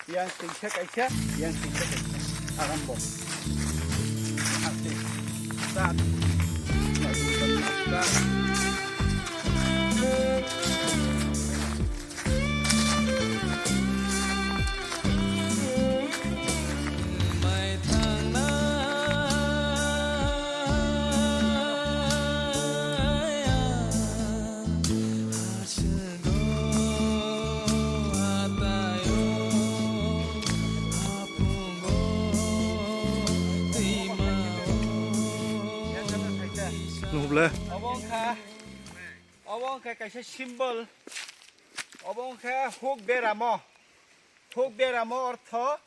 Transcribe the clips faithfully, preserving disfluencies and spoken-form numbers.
Yang tingsa kaisa, yang tingsa kaisa. Arambo. Ate. Sat. Start. Nukle. Obo wngkha, obo wngkha kaisa symbol. Obo wngkha huk beramo. Huk beramo ortho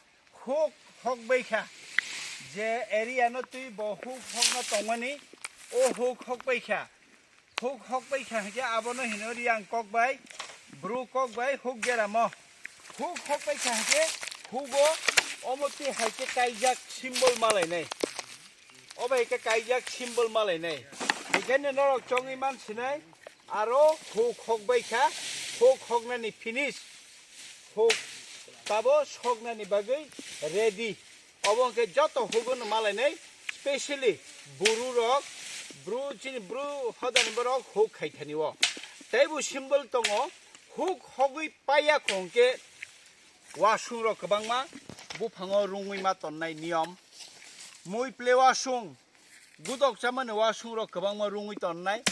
huk hokbai kha. Je area no twi bo huk hokno tongmani, o huk hokbai kha. Huk hokbai kha hwnkhe abono hino riyang kokbai, bru kokbai huk beramo. Huk hokbai kha hwnkhe hugo omo twi hai khe kaijak symbol malainai. O bai khe kaijak symbol malainai. Hwnkhe norok chongwi mansinai, aro huk hokbai kha, huk hoknani finish. Huk tabo soknani bagwi ready. Obo hwnkhe joto hugo no malainai, specially buru rok, bru chini bru hodani borok huk khai thani o. Teibo symbol tongo, huk hogwi paiya kho hwnkhe wasung rok kwbangma buphango rungwi ma tonnai niyom. Mui ple wasung, gudok chamani wasung rok kwbangma rungwi tonnai,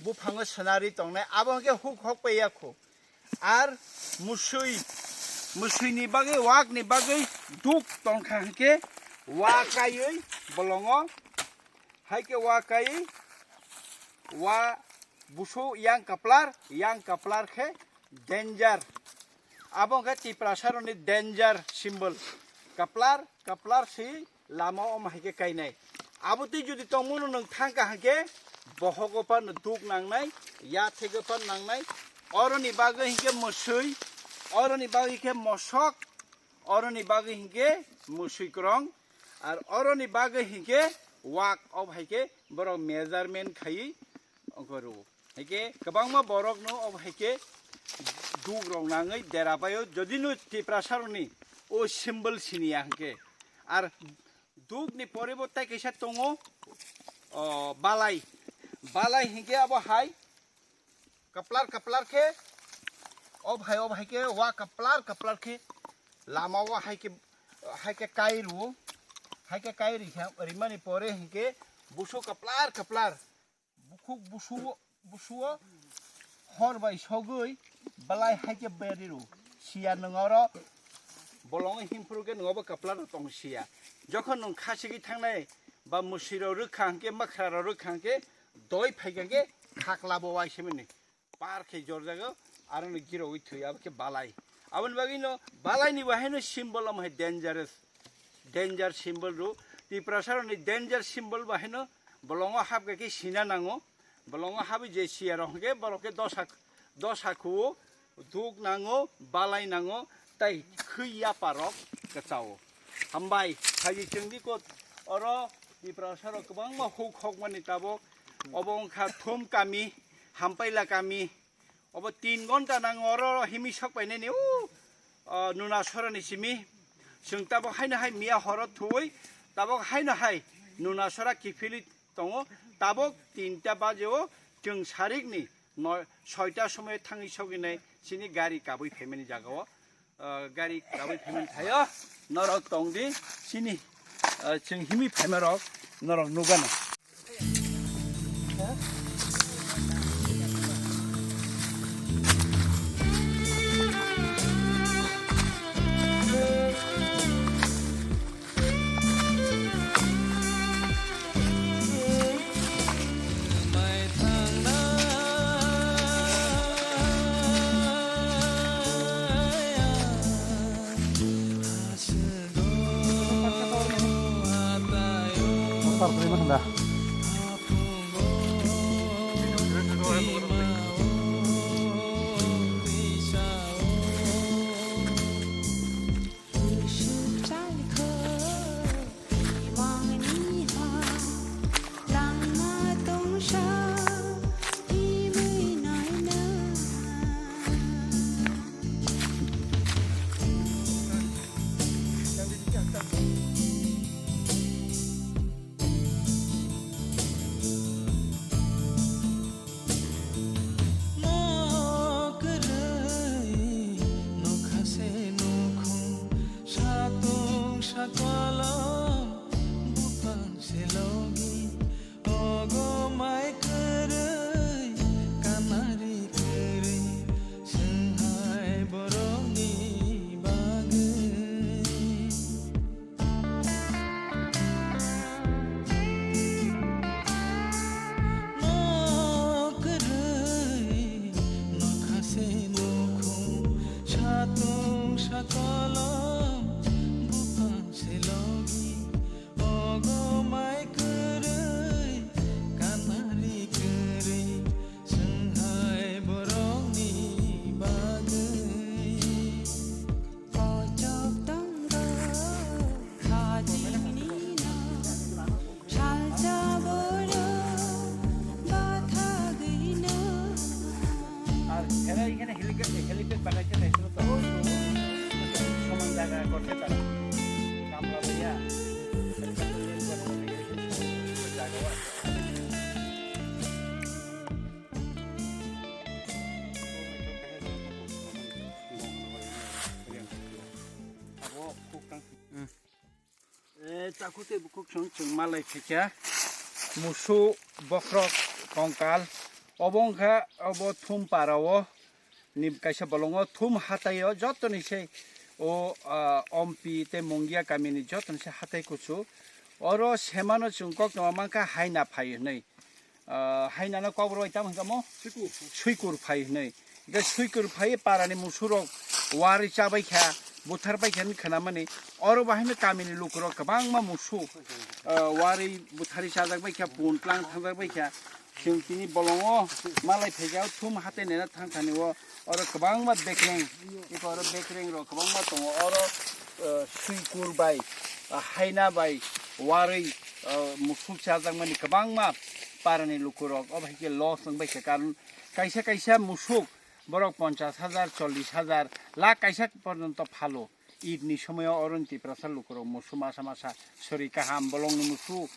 buphango swnari tongnai, abo hwnkhe huk hok paiya kho. Ar musui, musuini bagwi, wakni bagwi duk tongkha hwnkhe wa kaiwi bolongo, hai khe wa kaiwi wa busu yang kaplar, yang kaplar khe danger. Abo hwnkhe Tiprasarokni danger symbol. Kaplar, kaplar si lama omo hai khe kainai. Abo twi jodi tongmano nwng thangkha hwnkhe bohogo phano duk nangnai, yathego phano nangnai. Oroni bagwi hinkhe mwswi, oroni bagwi khe mosok, oroni bagwi hinkhe mwswi kwrwng, ar oroni bagwi hinkhe wak, o hai khe borok measurement khaiwi ongkho rwo. Haikhe kwbangma borokno obo haikhe duk rok nangwi dera paio, jodi no Tiprasa rokni o symbol siniya hwnkhe. Ar duk ni pore bo tai kaisa tongo, o, balai. Balai hwnkhe abo hai kaplar kaplar khe, ob hai, ob hai khe wa kaplar kaplar khe lama o hai khe, hai khe kai rwo. Hai khe kai rikha, rimani pore hwnkhe busu kaplar kaplar. Bukhuk busuo, busuo hor bai sogwi balai hai khe beriro. Siya nwng oro bolongo himphuru khe nwng obo kaplar tong siya. Jokhon nwng kha sigwi thangnai ba mwswi rok rwkha hwnkhe, mwkhra rok rwkha hwnkhe, doi phaikha khe khakla bo wai se mani. Par khe jorjago, aro no girogwi thwi, abo khe balai. Aboni bagwi no balai ni bo haino symbol omo hai dangerous. Danger symbol rw. Tiprasa rokni danger symbol bo haino bolongo hapkha khe sina nango. Bolongo habwi je siya rok hwnkhe borok khe dosa, dosa khuo, duk nango, balai nango, tai khwi yapa rok kwchao. Hambai, phaidi chwng di kot oro Tiprasa rok kwbangma huk hokmani tabuk. Obo wngkha Thum kami, Hampaila kami. Obo tin gonta nango oro, oro himi sok painani, o, o, Nunasora ni simi. Chwng tabok haino hai miya horo thuwi, tabok haino hai Nunasora kiphilwi tongo. Tabok tinta baje o chwng sarikni noi, soita somoy thangwi sogwi nai chini gari kabwi phaimani jaga o. Ah, gari kabwi phaimani thaio, norok tongdi, chini, ah, chwng himwi phaimarok norok nukgano. Takhuk tei bukhuk chwng, chwng malai phaikha musu bokhorok kongkal. Obo wngkha obo Thum para o ni kaisa bolongo, Thum hatai o jotoni se o, ah, Ompi tei Mungia kami ni jotoni se hatai kuchu. Oro semano chwng kok tongma mankha Haina phai hwnwi. Ah, hainano kokborok bai tamo hwnkha mo? Suikur. Suikur phai hwnwi. Hwnkhe suikur phai parani musurok warwi chabai kha, buthar bai kha hwnwi khwnamani. Oro bahai no kamini lukurok kwbangma musu, ah, warwi butharwi chajak bai kha, pun tlang thangjak bai kha. Chwng tini bolongo malai phaikha, Thum hatai naina thang thani o. Oro kwbangma bekreng, eko oro bekreng rok kwbangma tongo. Oro, eh, suikur bai, ah, haina bai, warwi, eh, musuk chajakmani kwbangma parani lukurok obo hai khe loss wng bai kha. Karon kaisa kaisa musuk borok ponchas hajar, chollish hajar, lakh kaisa porjonto phalo. Eid ni somoyo oro ni Tiprasa lukurok musu masa masa sori kaham, bolongni musu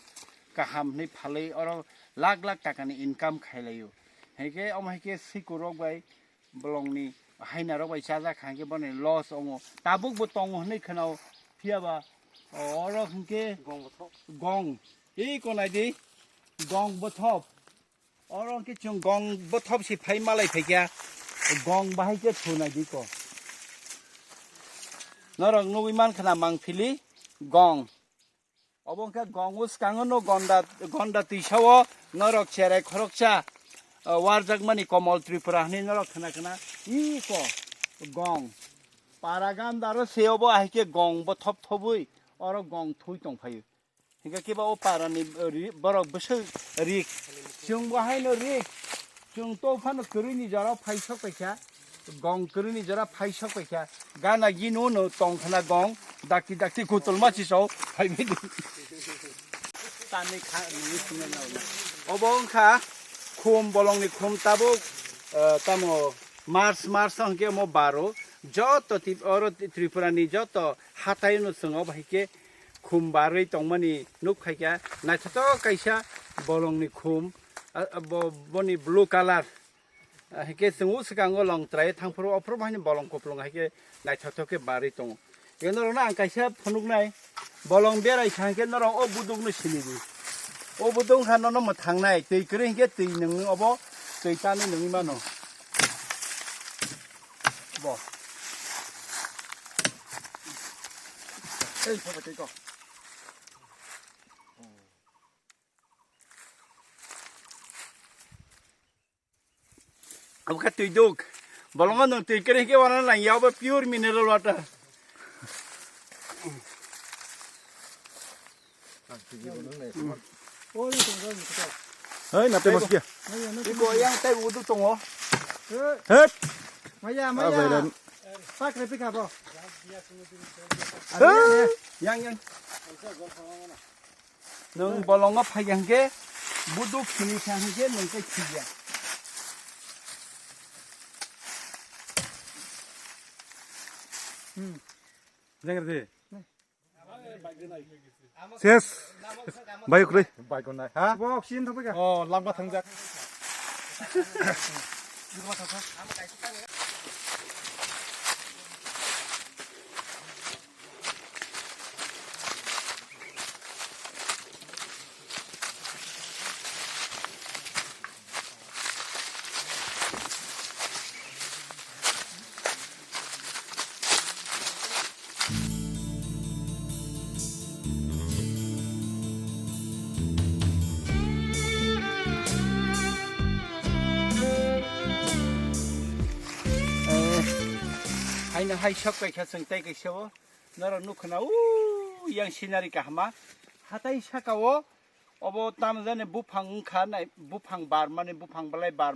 kaham hwnwi phalwi oro lakh lakh takani income khailaio. Hai khe omo hai khe suikur rok bai bolongni haina rok bai chajak kha hwnkhe bono loss wngo. Tabuk bo tongo hwnwi khwnao, phiya ba oro hwnkhe gong bothop. Gong. Eko nai di, gong bothop. Oro hwnkhe chwng gong bothop se phai malai phaikha, gong bahai khe thunai di ko. Norok nugwi mankha na mangphili gong. Obo wngkha gong o swkango no gonda, gonda twisao norok cherai khoroksa, ah, warjakmani Komol Tripura hwnwi norok khna khna. Iko gong. Para gandaro se obo ahai khe gong bothop thobwi oro gong thui tongphaio. Hingkhe kiba o parani, eh, ri-, borok bwswk rik. Chwng bo haino rik. Chwng to phano kwrwini jora phai sok paikha. Gong kwrwini jora phai sok paikha. Gana gini uno tong khna gong. Dakti dakti kutulma chiso phai bidi. Tani kha nini sina na na. Obo wngkha khum, bolongni khum tabuk, eh, tamo March, March hwnkhe omo baro. Joto tip-, oro Tripurani joto hatai no chwng obo hai khe khum barwi tongmani nuk phaikha, naithotok kaisa bolongni khum, a, a, bo, boni blue colour. Ah, hai khe chwng o swkango long trai thangphuru, ophuru bo haino bolong kupulung hai khe naithotok khe barwi tongo. Eno rwno ang kaisa phunuknai, bolong berai kha hwnkhe norok o budukno sini di. O buduk wngkha nono mwthangnai, twi kwrwi hwnkhe twi nungwi obo twi tanwi nungwi mano. Bo. Ei, phabai tei kok. Abo khe twi duk. Bolongo nwng twi kwrwi hwnkhe uanana nangya, obo pure mineral water. Hei, nate mas kia. Iko yang tai udu tongo. Hei. Maya, maya. Pak repi kabo. Hei. Yang, yang. Nwng bolongo phai kha hwnkhe buduk sini kha hwnkhe nwng tei khiya. Hmm. Jeng re. Ses. Bai kwrwi. Bai kwrwi. Ha? Bo oxygen thangbai kha. Oh, lama thangjak. Eh, haino hai sok kaisa chwng tei kaisa o. Norok nukha na, o yang scenery kahama. Hatai saka o, obo tamo jani buphang wngkha nai, buphang barmani, buphang belai bar,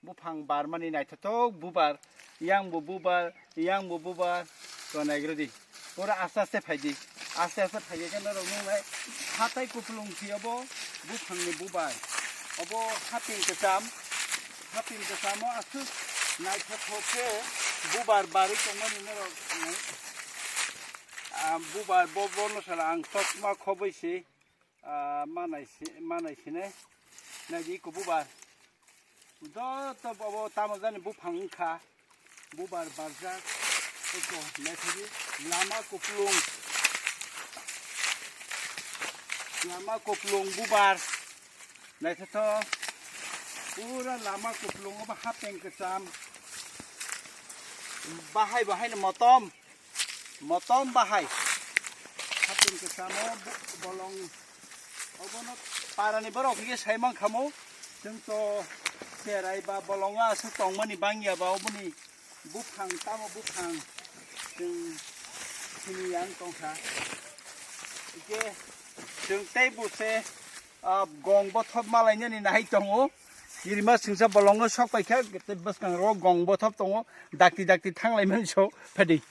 buphang barmani naithothok bubar, yang bo bubar, yang bo bubar, to naigrodi. Pura aste aste phaidi, aste aste phaiya khe norok nungnai hatai kupulung phi obo buphangni bubar. Obo haping kwcham, haping kwchamo aswk naithothok khe bubar barwi tongmani norok nai. Ah, bubar bo, bono sala ang chosma khobwi si, ah, manai si, manai sine. Naidi iko bubar. Joto bobo tamo jani buphang wngkha. Bubar barjak. Iko naithodi lama kupulung. Lama kuplung bubar. Naithothok. Pura lama kuplung obo hapeng kwcham. Bahai bahai no motom. Motom bahai. Hapeng kwchamo bo-, bolong. Obono parani borok hwnkhe sai mankhamu. Chwng to cherai ba bolongo aswk tongmani bangya ba oboni buphang tamo buphang chwng sini yang tongkha. Hwnkhe chwng tei buse, ah, gong bothop malainani nai tongo. Kirima singsa bolongo sok paikha, tei bwskango gong bothop tongo. Dakti dakti thanglai mani so phadi.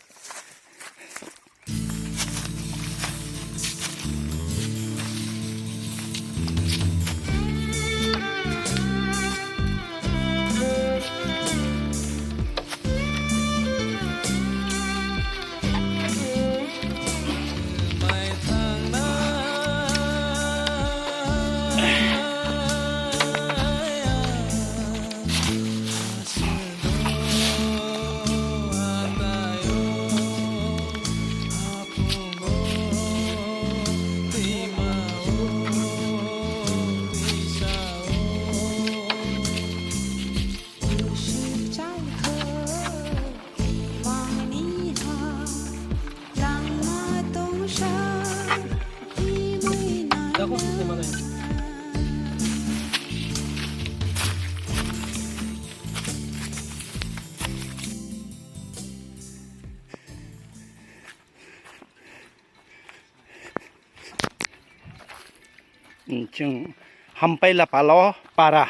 Chwng Hamphaila palo para,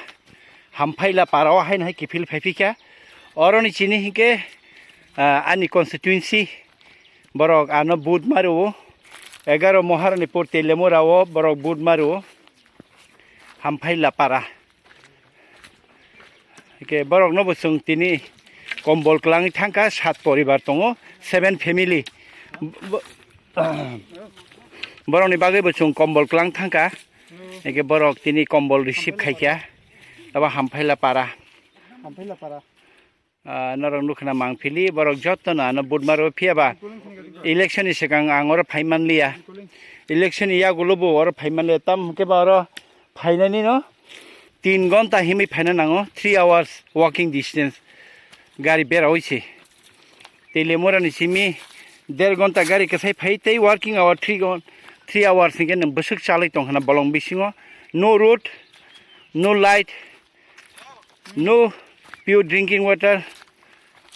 Hamphaila para o haino hai kiphil phaiphikha. Oroni chini hinkhe, ah, ani constituency borok ano vote mario, egaro Maharani pur Telemura o borok vote mario, Hamphaila para. Hwnkhe borokno bo chwng tini kombol kwlangwi thangkha, sat poribar tongo, seven family. Bo-, borokni bagwi bo chwng kombol kwlang thangkha. Hwnkhe borok tini kombol receive khaikha. Abo Hamphaila para. Hamphaila para. Ah, norok nukha na mangpili, borok jotono ano vote maro, phiya ba election ni swkang ang oro phai manliya. Election ni yagulo bo oro phai manliya, tam hwnkhe ba oro phainani no tin gonta himwi phaina nango, three hours walking distance gari bera oi se. Telemura ni simi der gonta gari kwsai phai tei working hour three gon-, three hours hwnkhe nwng bwswk chalwi tongkha na bolong bisingo, no road, no light, no pure drinking water,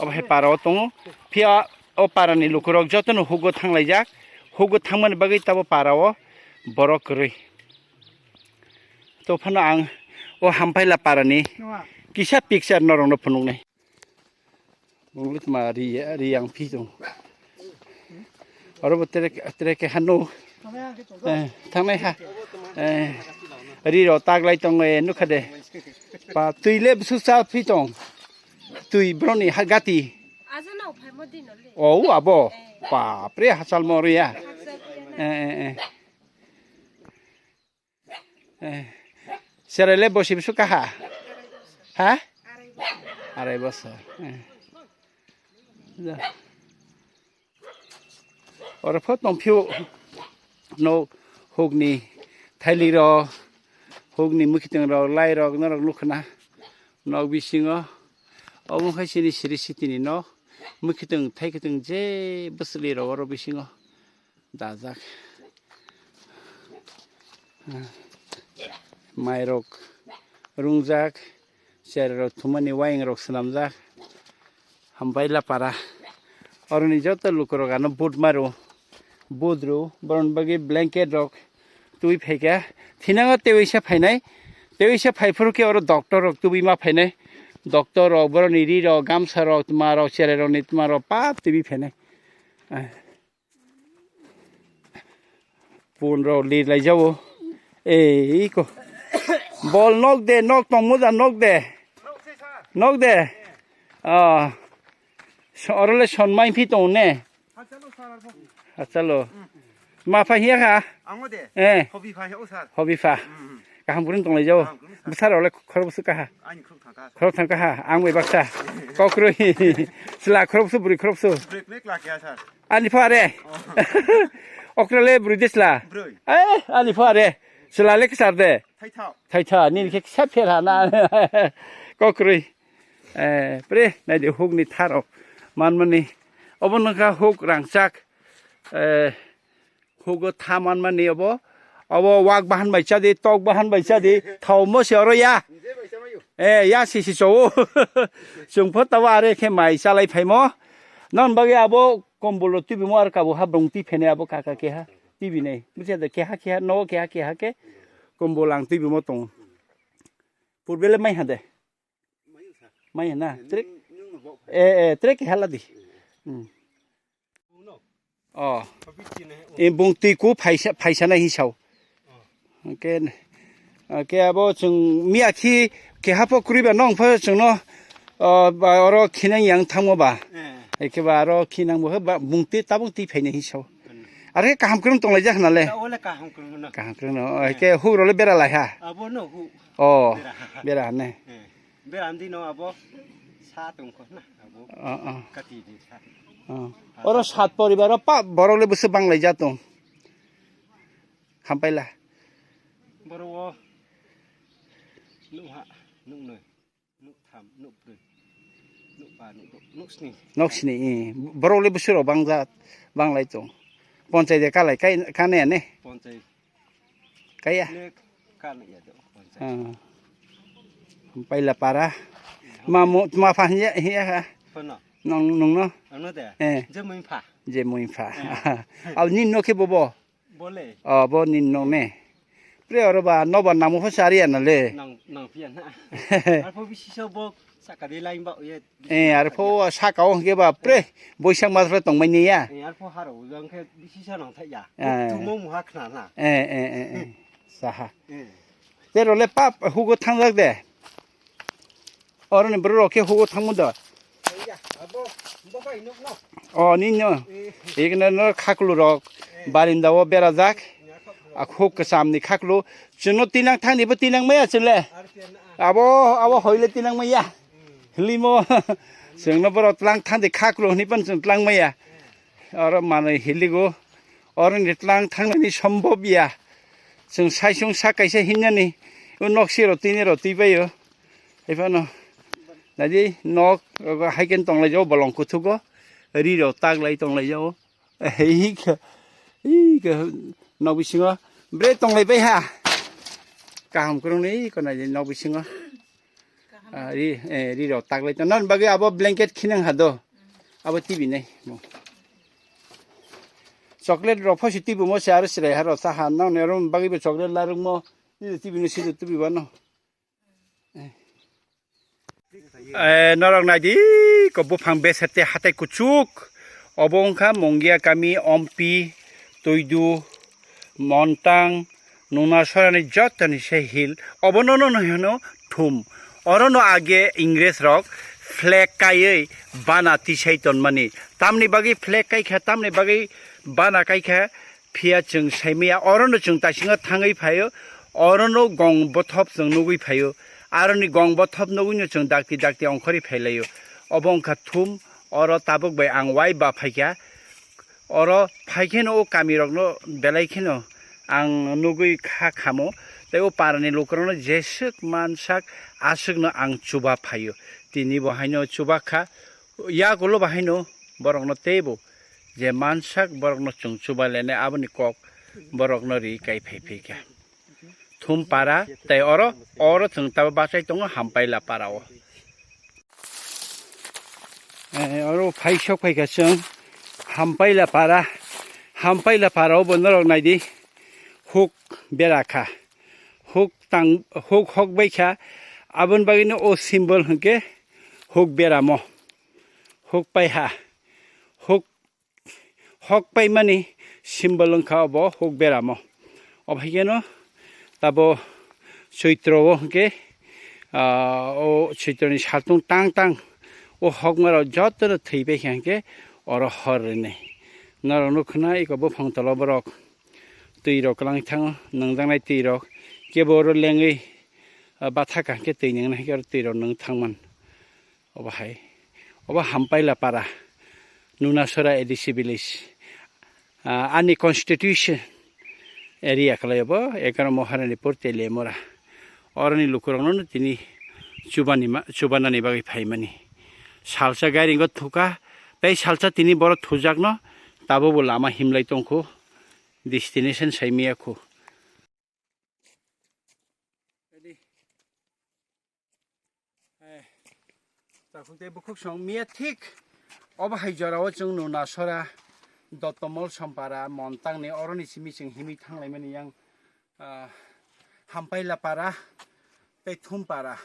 obo hai para o tongo. Phiya o para ni lukurok jotono hugo thanglaijak, hugo thangmani bagwi tabo para o borok kwrwi. To phano ang o Hamphaila para ni kisa picture norokno phunuknai. Bungli tma ri, ri yang phi tong. Oro bo tere, tere ke hanu. Eh, thangnai ha. Eh, ri ro taglai tong, eh, nukha de. Pa twi le bwswk cha phi tong. Twi broni ha gati. Aja no phai mo dino le. O, abo. Eh. Bapre, hachal mo ri ya. Hachal mo ri ya na. Eh, eh, eh. Eh, cherai le bosi bwswk kaha? Ha? Arai bosor. Eh. Ja. Oro pho tong phio no hukni thaili rok, hukni mwkhitwng rok, lai rok, norok nukha na nok bisingo. Omo khai chini siri sitini nok, mwkhitwng, thaikitwng je bwswli rok oro bisingo. Dajak. Mairok rungjak, chererok thumani wayingrok swnamjak. Hamphaila para. Oroni joto lukurok ano vote maro. Vote rw, boroni bagwi blanket rok twi phaikha. Thinango tewaisa phainai. Tewaisa phaiphuru khe oro doctor rok tubui ma phainai. Doctor rok, boroni ri rok, gamsa rok, tma rok, cherai rokni tma rok pap twi phainai. Pun rok lir lai jabo. Ei ko. Bol nok de, nok tong moja nok de. Nok de. Ah. So, oro le son mai phi tong ne. Achalo. Ma pha hiya kha? Ango de. Eh. Hobi pha hiya o sir. Hobi pha. Mm. Kaham gurin tong lai jabo. Kaham gurin sir. Bwsar ole khoro bwswk kaha. Ani khoro thangka. Khoro thangka ha. Ang bai baksa. Kokroi. Sila khoro bwswk buri khoro bwswk. Break break lakya sir. Ani pha re. Oh. Okra le brwi de chwla. Brwi. Eh, ani pho are. Chwla le kwchar de. Thaitha. Thaitha, nini khe kisa pher ha na. Kokrwi. Eh, pre, nai de huk ni tharo. Manmani. Obo nokha huk rangchak. Eh, hugo tha manmani obo. Obo wak bahan bai cha di, tok bahan bai cha di. Thao mo se oro ya. Eh, ya si si cho. Chwng pho tabo are khe mai chalai phaimo. Non bagwi abo kombol rok tibimo ar kabo ha bwrwng twi phene abo kaka keha tibinai. Busia de keha keha no keha keha ke kombol ang tibimo tongo. Purbele mai ha de. Mai ha na. Trek. Eh, eh, trek keha la di. Hmm. Oh. E bung twi ku phaisa, phaisa nai hisao. Hwnkhe, hwnkhe abo chwng miya khi keha pho kwrwi ba nong pho chwngno, o, ba, oro khinang yang thango ba. Eh. Eke ba oro khinang bo ba bung twi tabuk twi phainai hinwi sao. Hmm. Are kaham kwrwng tong lai jak hwnale. Ya, ole kaham kwrwng no. Kaham kwrwng no. Eh. Eke huk role bera lai ha. Abo no hu. Oh, bera ha. Bera ne. Eh. Bera andi no abo sa tong kho na abo. Oh, oh. Kati di sa. Oh. Oro sat poribar o pa borok le bwswk bang lai ja tong. Hampaila. Borok o nukha, nuknwi, nuktham, nukbrwi, nukba, nukdok, nuksni. Nuksni, eh. Borok le bwswk rok bangja, banglai tong. Ponchai de kalai, kai, kane ane? Ponchai. Kaya? Le kanai ya do, ponchai. Ah. Hampaila para. Ma mo, ma pha hiya, hiya ha? Pono. Nong, nong no? Ano de? Eh. Je mui pha. Je mui pha. Eh. Al nin no khe bobo? Bole. Oh, bo nin nong ne. Pre oro ba, no ba namo pho sari ya na le. Nang, nang phi ya na. Arpho bisi so bo saka de line ba ye. Eh, arpho saka o hwnkhe ba pre, boisak mas pho tong mai ni ya. Eh, arpho haro ujang khe bisi sa nang thai ya. Eh. Tumo muha khna na. Eh, eh, eh, eh. Saha. Eh. Te role pap hugo thangjak de. Oroni borok rok khe hugo thangma da. Abo, bo bai nuk no. O, nini no. Eh. Ikna no khaklu rok. Eh. Barinda o berajak. Ya, khaklu. A khuk kwcham ni khaklu. Chwngno tinang thani bo tinang maya chwle. Ar khe na. Abo, abo hoile tinang maya. Hmm. Limo. Chwngno borok tlang thani khaklu hini pan chwng tlang maya. Eh. Oro manwi hiligo. Oroni tlang thangnani sombhob ya. Chwng saisung sak kaisa hinnani. O nok siro tini ro twi baio. Ephano. Nadi nok haiken tonglai jao bolong kuthugo. Ri ro taglai tonglai jao. Ei khe, ei khe, nok bisingo bre tonglai bai ha. Kaham kwrwngni iko nai nok bisingo. Ah, ri, eh, ri rok taklai tong. Nang bagwi abo blanket khinang ha do. Abo T V nai. Chocolate rok phosi T V mo se aro chwrai ha rok cha ha. Nang ne aro bagwi bo chocolate larwk mo. Ni T V no sidi T V wano. Eh, norok nai di ko buphang beser te hatai kuchuk. Obo wngkha Mongia kami, Ompi, Tuidu, Montang, Nuna sorani jotoni se hill. Obono no hino thum. Orono age Ingres rok flag kaiwi bana tisai tonmani. Tamni bagwi flag kaikha, tamni bagwi bana kaikha, phiya chwng saimaya. Orono chwng taisingo thangwi phaio. Orono gong bothop chwng nugwi phaio. Aroni gong bothop nugwino chwng dakti dakti ongkhorwi phailaio. Obo wngkha thum. Oro tabuk bai ang wai ba phaikha. Oro phai kheno o kami rokno belai kheno ang nugwi kha khamo, tei o parani lukurokno jeswk mansak aswkno ang chuba phaio. Tini bo haino chuba kha, yakulo bo haino borokno teibo je mansak borokno chwng chuba lenai aboni kok borokno ri kai phai phaikha. Thum para tei oro, oro chwng tabo bachai tongo Hampaila para o. Eh, oro phai sok phaikha chwng Hampaila para. Hampaila para o bo norok naidi huk bera kha. Huk tang, huk hok bai kha. Aboni bagwino o symbol hwnkhe huk beramo. Huk pai ha. Huk hok paimani symbol wngkha obo huk beramo. Obhaikeno tabo Choitro o hwnkhe, ah, o Choitroni saltung tang tang o hokmarok jotono thwi bai kha hwnkhe oro hor rwnai. Norok nukha na eko buphang tola borok twi rok kwlangwi thango, nangjaknai twi rok kebo oro lengwi, ah, bathaka hwnkhe twi nangna hwnkhe oro twi rok nang thangman. Obo hai, obo Hampaila para, Nunasora A D C village. Ah, ani constitution area kalai bo egaroh Maharanipur Teliamura. Oroni lukurokno tini chubani ma-, chubanani bagwi phaimani. Salsa gairingo thuka, tei salsa tini borok thujakno tabukbo lama himlai tongkhu, destination saimiyakhu. Eh, takhuk tei bukhuk song miya thik obo hai jorao chwng nuna sora Dottomol Sompara Montangni oroni simi chwng himwi thanglaimani yang, ah, Hampaila para tei Thumpara.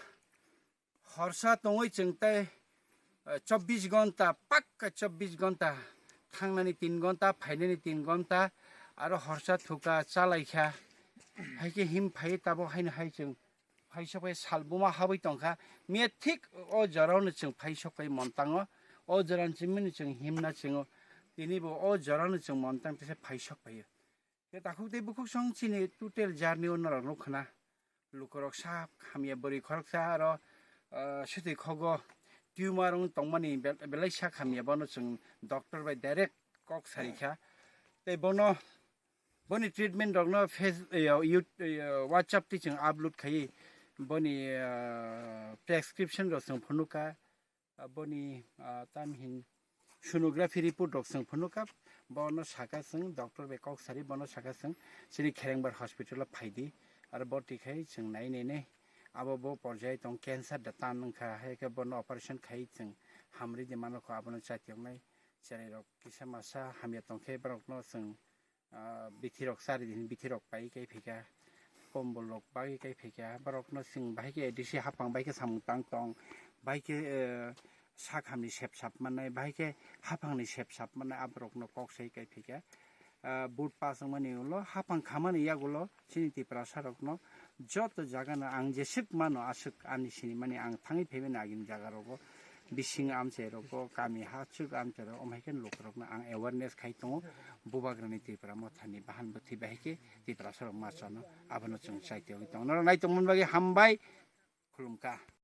Horsa tongwi chwng tei, eh, chobbish gonta, pakka chobbish gonta, thangnani tin gonta, phainani tin gonta, aro horsa thuka chalaikha, haikhe him phai tabo haino hai chwng phai sokphai sal buma habwi tongkha. Miya thik o jorano chwng phai sokphai Montango, o jorani chimino chwng himna chwngo, tinibo o jorano chwng Montang tesa phai sokphaio. Khe takhuk tei bukhuk song chini total journey o norok nukha na. Lukurok sa hamya bwrwi khoroksa aro, ah, swtwi khogo tumor wng tongmani be-, belai sa hamya bono chwng doctor bai direct kok sarikha. Tei bono, boni treatment rokno face, eh, yut-, eh, WhatsApp twi chwng upload khai boni, ah, prescription rok chwng phunukha. Ah, boni, ah, tam hin sonography report rok chwng phunukha, bono saka chwng doctor bai kok sari, bono saka chwng chini Kherengbar hospital o phaidi, aro bo twi khai chwng nai nai nai abo bo porjai tong, cancer da tan wngkha, hai khe bono operation khai chwng hamri di mano kho, abono chati wngnai cherai rok kisa masa hamya tong khe borok no chwng ah, bithi rok chari din, bithi rok pai kai phaikha, kombol rok bagwi kai phaikha, borok no chwng bahai khe A D C hapang bai khe samung tang tong, bai khe, eh, sak hamni sep sap mannai, bai khe haphang ni sep sap mannai, aborok no kok sai kai phaikha. Ah, vote pass wngmani ulo, haphang khamani yagulo chini Tiprasa rok no joto jaga no ang jeswk mano aswk ani sinimani ang thangwi phaimani agini jaga rogo. Bising amchai rogo, kami hachuk amchai rogo, omo hai khe lukurokno ang awareness khai tongo, Bubagrani Tipra Mothani bahan bwthwi bahai khe Tiprasa rok ma chano, abono chwng chai tongwi tongo. Norok nai tongmani bagwi hambai, khulumkha.